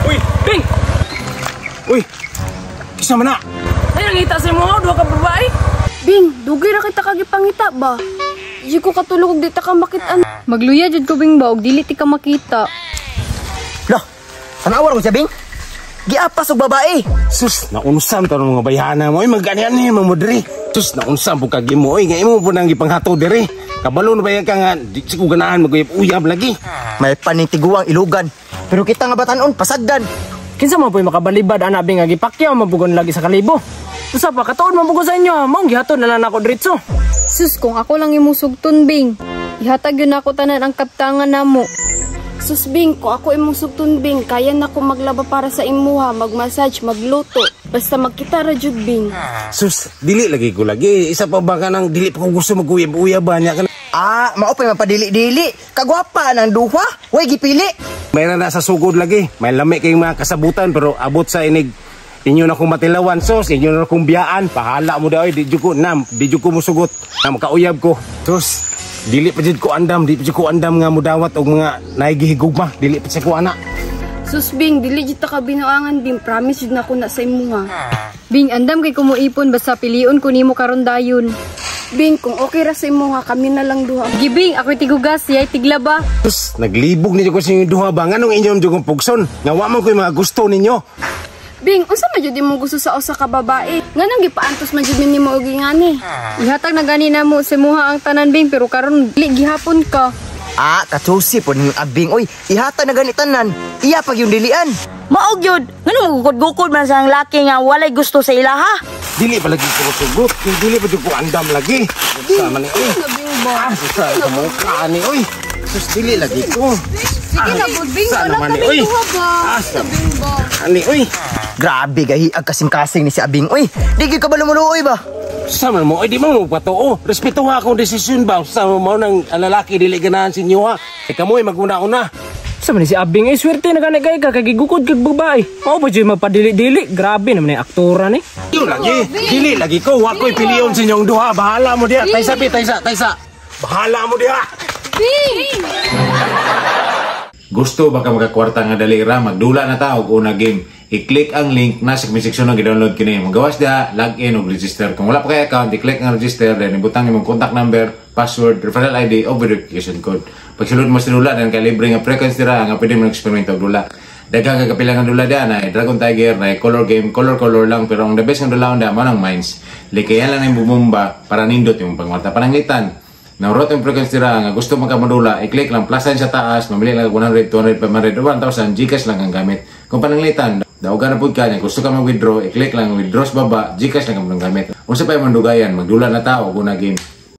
Uy, Bing! Uy! Kinsa man na? Ay, nangita sa imo, duha ka babae. Bing, dugay ra kita kagipangita ba? Di ko katulog og di ta ka makit-an. Magluya jud ko, Bing, ba og dili ti ka makita. Lah, tanawa ko siya, Bing. Giapas og babae. Sus, naunsam ta mga bayhana mo. Uy, maganian ni mo diri. Sus, naunsam po kag imo. Uy, nga imo po nang gipanghato diri. Kabalo na ba yan ka nga, di si ko ganahan maguyab-uyab lagi. May panitiguang ilugan. Pero kita nga batanon, pasagdan. Kinsa man po'y makabalibad ana, Bing, nga gipakyaw mabugon lagi sa kalibo. Usa pa katuod man bugon sa inyo, ha? Maong gihatod na lang nako diretso. Sus, kung ako lang imong sugton, Bing. Ihatag yun ako tanan ang kaptangan namo. Sus, Bing, kung ako imong sugton, Bing, kaya na ko maglaba para sa imuha, magmassage, magluto. Basta magkita ra jud, Bing. Sus, dili lagi ko lagi. Isa pa ba ka nang dili pa ko gusto maguyab-uyab ba niya ka? Ah, mao pa'y mapadili-dili. Kagwapa ng duha. Way gipili. May na nasa sugod lagi. May lami kayong mga kasabutan pero abot sa inig inyo na kong matilawan, sos, inyo na kong biyaan. Pahala mo daw, di jud ko nam, di jud ko musugot na makauyab ko. Sus, dili pa jud ko andam, di pa jud ko andam nga mudawat og mga naigihigugma, dili pa sa ko ana. Sus, Bing, dili jud ta ka binuangan, Bing. Promise jud na ko na sa imuha. Bing, andam kay kumuipon basta pilion ko nimo karon dayon. Bing, kung okay ra sa imuha, kami na lang duha. Gibing, ako'y tigugas, siya'y tiglaba. Sus, naglibog ninyo ko sa inyong duha ba? Nganong inyong jud kong pugson? Nga wa man ko yung mga gusto ninyo. Bing, unsa man jud imong gusto sa usa ka babae? Nganong gipaantos man jud nimo og ingani? Ihatag na gani namo sa imuha ang tanan, Bing, pero karon dili gihapon ka. Ah, katusi po ning abing. Oy, ihata na gani tanan. Iya pag yung dilian. Maog yun, ngano magukod-gukod man sa ang laki nga walay gusto sa ilaha? Dili pa lagi ko sugot, dili pa jud ko andam lagi. Sama ni oy. Ah, sa mukha ni oy. Sus, dili lagi ko. Sige na, good, Bing, Sana wala man ni kami oy. duha ba? Ah, sa ani oy. Grabe gahi ang kasing-kasing ni si Abing. Oy, di gyud ka ba lumuluoy ba? Sama mo, ay di mo magpatuo. Respeto ha akong desisyon ba? Sama mo ng lalaki dili ganahan sa inyo ha. E kamoy maguna-una. Sa man ni si Abing ay swerte na gani kay ka kay gigukod kag babae. Mao ba jud magpadili-dili? Grabe naman ni aktora ni. Yun lagi, dili lagi ko. Wa ko'y piliyon sa inyong duha. Bahala mo diha. Taysa, pi, taysa, taysa. Bahala mo diha. Bing! Gusto ba ka makakwarta nga dali ra, magdula na ta og una game. I-click ang link na sa comment section nga gi-download kini. Magawas diha, login og register. Kung wala pa kay account, i-click ang register, then ibutang imong contact number, password, referral ID o verification code. Pagsulod mo sa dula, then kay libre nga frequency dira nga pwede mo experiment og dula. Daghang ka kapila nga dula diha na Dragon Tiger, na color game, color color lang, pero ang the best nga dula da mao nang mines. Likayan lang ang bumumba para nindot yung pangwarta. Pananglitan, naurot yung frequency dira nga gusto mo ka madula, i-click lang plus sign sa taas, mamili lang 100, 200, 500 o 1,000, GCash lang ang gamit. Kung pananglitan, daugan na pud ka niya, gusto ka mag-withdraw, i-click lang withdraw sa baba, GCash lang ang gamit. Unsa pa imong dugayan, magdula na tao og una game.